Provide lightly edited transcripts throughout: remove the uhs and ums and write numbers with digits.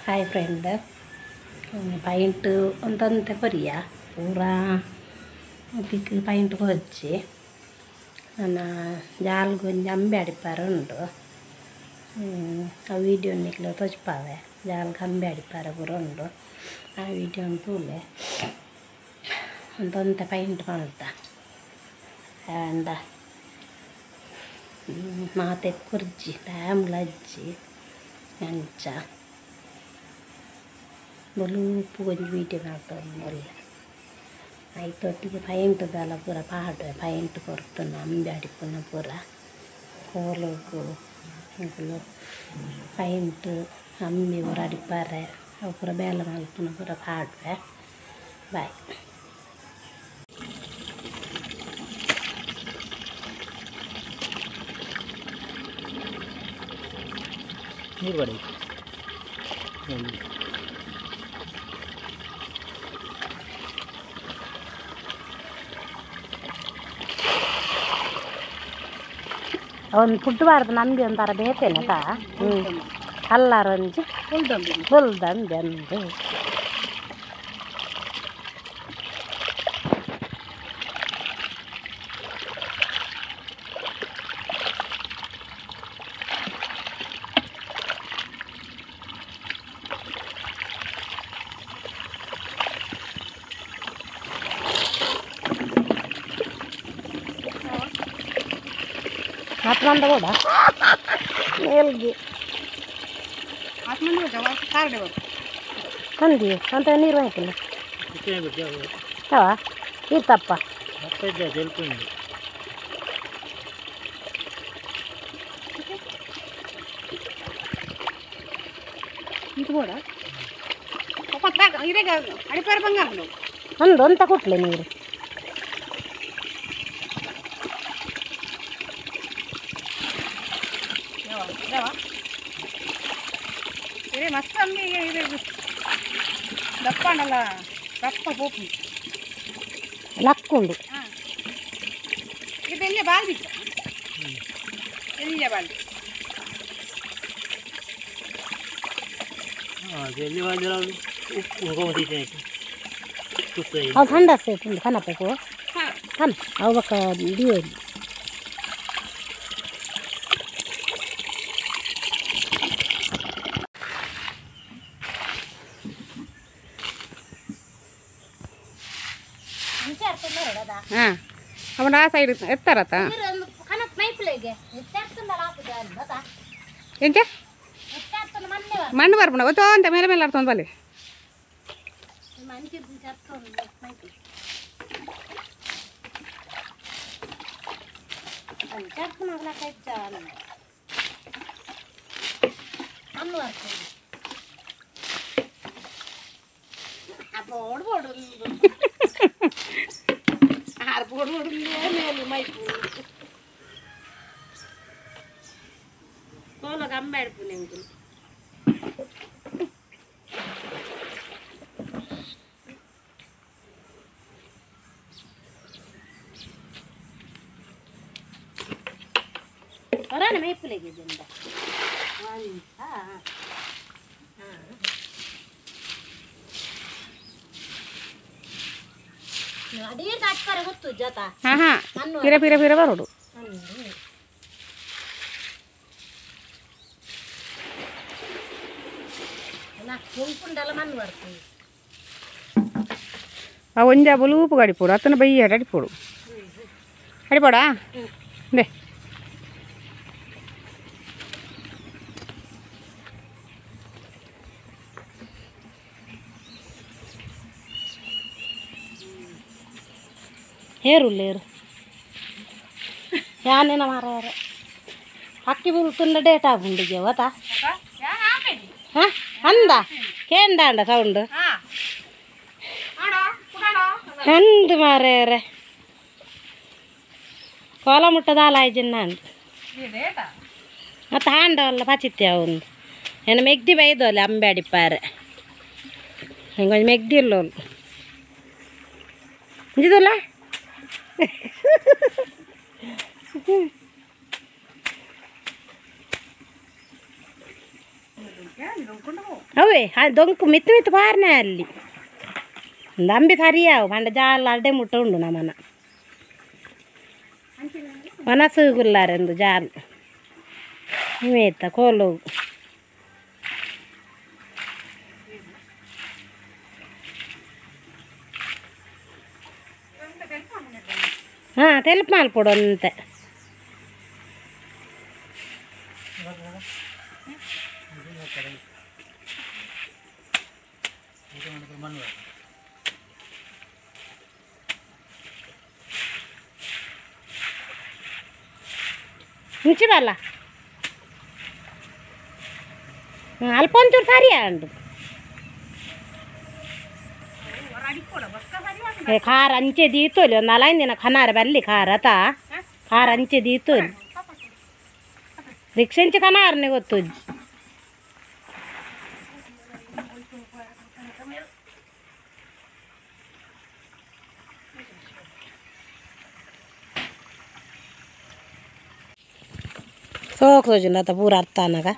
Hi friend paint ಒಂದಂತೆ ಕೊರಿಯ ಪೂರಾ ದಿಕ್ಕು paint Kochi ನನ್ನ ಜಾಲ್ಗ್ ಒಂಜಿ ಅಂಬೆ ಅಡಿಪಾರ ಉಂಡು ಆ ವೀಡಿಯೋ ನಿಕ್ಲೆ ತೋಜ್ಪಾವೆ ಜಾಲ್ಗ್ ಅಂಬೆ ಅಡಿಪಾರ ಪೂರ ಉಂಡು ಆ ವೀಡಿಯೋ ತೂಲೆ ಒಂತೊಂತೆ ಪೈಂಟ್ ಮಲ್ತ ಆಂಡ ಮಾತೆ ಕುರ್ಜಿ ಟೈಮ್ಲ ಅಜ್ಜಿ ಅಂಚ ಬಲೂಪು ಒಂಜಿ ವೀಡಿಯೋ ಮಲ್ತೊಂದುಲ್ಲೆ ಐತೊಟ್ಟಿಗೆ ಪೈಂಟ್ ದಾಲ ಪೂರ ಪಾಡುವೆ ಪೈಂಟ್ ಕೊರ್ತುನ ಅಂಬೆ ಅಡಿಪುನ ಪೂರ ಕೋಲುಗು ಎಂಕುಲು ಪೈಂಟ್ ಅಂಬಿ ಪೂರ ಅಡಿಪಾರೆ ಅವು ಪೂರ ಬೇಲೆ ಮಲ್ಪುನ ಪೂರ ಪಾಡುವೆ. ಬಾಯ್. ನೀರು ಬಡಿ ಒಂದು ಪುಟ್ಟಬಾರ್ದು ನಂಬಿ ಒಂಥರ ಬೇತೇನತ ಕಲ್ಲರ್ ಒಂಜಿ ಬೊಲ್ದಂಬಿ ಅಂದು ಆತ್ಮಂದ ಕೂಡ ಮೇಲ್ಗೆ ತಂದಿ ಅಂತ ನೀರು ಹಾಕಿಲ್ಲ ಅವ ಇತ್ತಪ್ಪ ಒಂದು ಅಂತ ಕೊಟ್ಲೆ ನೀರು ಮಸ್ತ್ ಅಂಬಿ ಇದೆ ದಪ್ಪಣಲ್ಲ ದಪ್ಪ ಪೋಪು ಲಕ್ಕುಂಡು ಇದು ಎಲ್ಲಿಯ ಬಾಲ್ದಿ ಎಲ್ಲಿಯ ಬಾಲ್ದಿ ಅವು ಥಂಡಸ್ ಕನಪು ಕನ್ ಅವು ಬೊಕ್ಕ ದಿಯೋಲಿ. ಹಾಂ ಅವನ ಆ ಸೈಡ್ ಎತ್ತಾರತ ಎಂಚ ಮಣ್ಣು ಬರ್ಪುಂಡ ಒತ್ತೋ ಅಂತ ಮೇಲೆ ಮೇಲೆ ಆಡ್ತೊಂದು ಬಲ್ಲಿ ಹಾಂ ಹಾಂ ಪಿರ ಪಿರ ಪಿರ ಬರೋಡು ಆ ಒಂಜ ಬಲೂಪು ಅಡಿಪೋಡು ಅತ್ತನ ಬೈಯ ಅಡಿಪೋಡು ಅಡಿಪೋಡಾ they ಏರುಲ್ಲೇರು ಯಾನೇನ ಮಾರಾರೆ ಅಕ್ಕಿ ಬುಲ್ತುಂಡ ಡೇಟ್ ಆಗುಂಡಿಗೆ ಗೊತ್ತಾ ಹಾಂ ಅಂದ ಕೇಂದಾಂಡ ಸೌಂಡ್ ಅಂದು ಮಾರೇರೆ ಕೋಲ ಮುಟ್ಟದಾಲ ಜಿನ್ನ ಅಂದು ಮತ್ತು ಹಾಂಡವಲ್ಲ ಪಚಿತ್ತೆ ಒಂದು ಏನು ಮೆಗ್ದಿ ಬೈದೋಲೆ ಅಂಬೆ ಅಡಿಪಾರೆ ಹಿಂಗೊಂದು ಮೆಗ್ದಿ ಇಲ್ಲೋಲು ಇಂಜಿದಲ್ಲ ಅವೇ ದೊಂಕು ಮಿತ್ತು ಮಿತ್ತು ಪಾರನೆ ಅಲ್ಲಿ ಅಂಬಿ ಸರಿಯಾವು ಪಂಡ ಜಾಲ ಅಡ್ಡೆ ಮುಟ್ಟ ಉಂಡು ನಮ್ಮನ ಮನಸ್ಸು ಗುಲ್ಲಾರೆಂದು ಜಾಲು ಮೇತ ಕೋಲು ಹಾಂ ತೆಲುಪು ಮಲ್ಪೊಡು ಅಂತೆ ಇಂಚಿ ಬಲ್ಲ ಅಲ್ಪ ಒಂಚೂರು ಸರಿಯಾ ಉಂಟು ಖಾರ ಅಂಚೆ ದೀತೋಲಿ ಒಂದು ನಾಲ್ಕು ದಿನ ಖನಾರ ಬಲ್ಲಿ ಖಾರ ತಾ ಖಾರ ಅಂಚೆ ದೀತೋಲಿ ರಿಕ್ಷೆ ಇಂಚೆ ಖನಾರನೆ ಗೊತ್ತು ಸೋಕು ತೋಜುಂಡು ಪೂರ ಅರ್ಥ ಅನ್ನಾಗ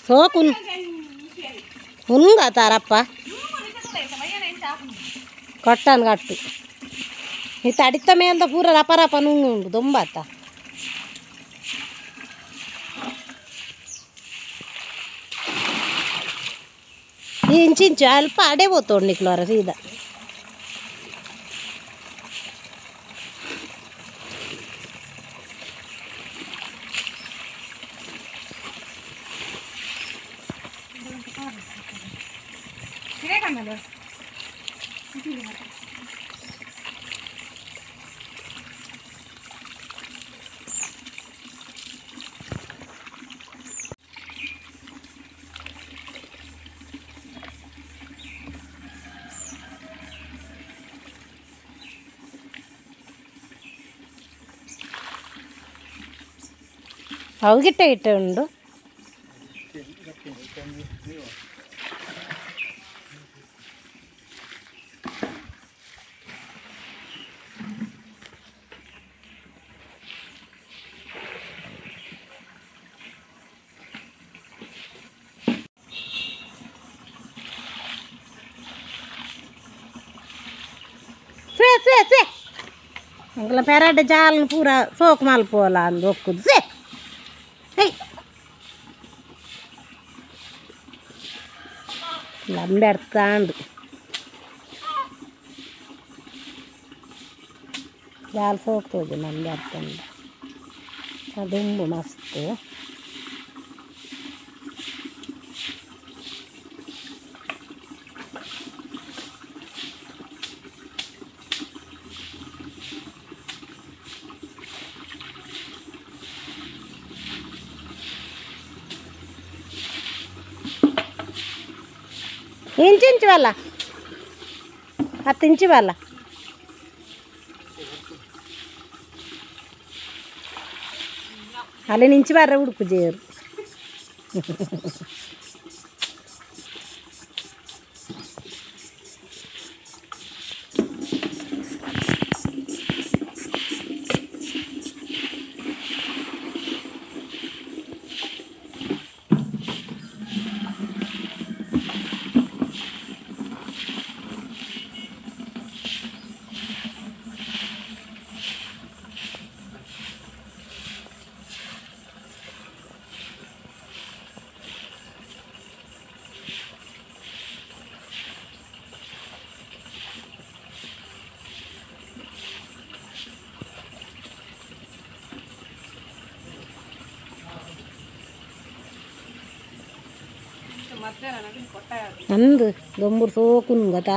ಸೋಕು ಉಂಗ ತಾರಪ್ಪ ಕಟ್ಟನ್ ಕಟ್ಟು ಇತ್ತ ಅಡಿತ ಮೇಲ್ದ ಪೂರ ರಪ ರಪ ನುಂಗುಂಡು ದೊಂಬಾತ ಇಂಚಿಂಚು ಅಲ್ಪ ಅಡೆ పోತೋಡು ನಿಕ್ಲೋರ ಸೀದಾ ಅವು ಗಿಟ್ಟ ಗಿಟ್ಟ ಉಂಡು ಸೇ ಸೇ ಸೇ ಅಂಕಲ ಪೆರಡೆ ಜಾಲನ್ ಪೂರ ಸೋಕು ಮಲ್ಪೋಲ ಅಂದು ಒಕ್ಕುದು ಸೇ ಲಂಬೆಡ್ತಾಂಡು ಜಾಲ್ ಸೋಕ್ತೋಜು ನಂಬೆಡ್ತಾಂಡು ದುಂಬು ಮಸ್ತ್ ಇಂಚು ಇಂಚು ಬಲ್ಲ ಹತ್ತು ಇಂಚು ಬಲ್ಲ ಅಲ್ಲಿ ನಿಂಚು ಬರ್ರೆ ಉಡುಪು ಜೇರು ನಂದು ದೊಂಬುರು ಸೋಕುನ್ ಗೊತ್ತಾ.